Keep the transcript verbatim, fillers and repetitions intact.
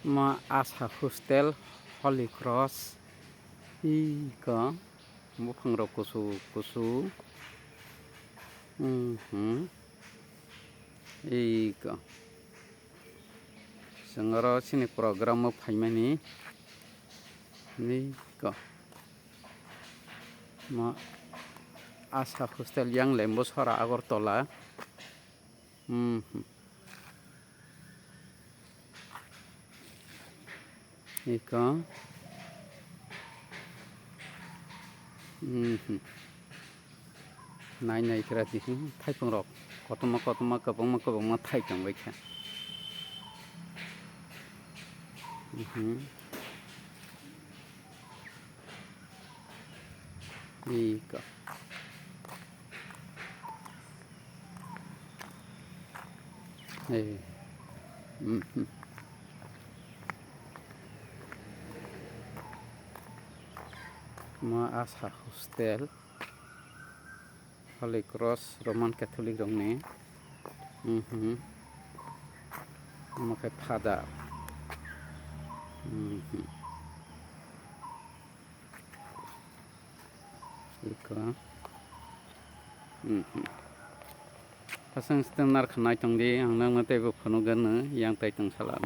Ma Asha Hostel, Holy Cross. Iko. Buphang rok kusu kusu. Mhm. Iko. Chwng oro chini program o phaimani. Iko. Ma Asha Hostel, Yang Lembo Sora, Agartala. Mhm. Iko. Mhm. Nai nai kira di, thaipung rok kotorma kotorma, kwbangma kwbangma thai tong bai kha. Mhm. Iko. Hey. Mhm. Ma Asha Hostel. Holy Cross Roman Catholic rokni. Mhm. Omo khe Father. Mhm. Iko. Mhm. Hasing sitwng narwkha naitong di, ang nangno teibo phunukgwno, yang tai tong sala.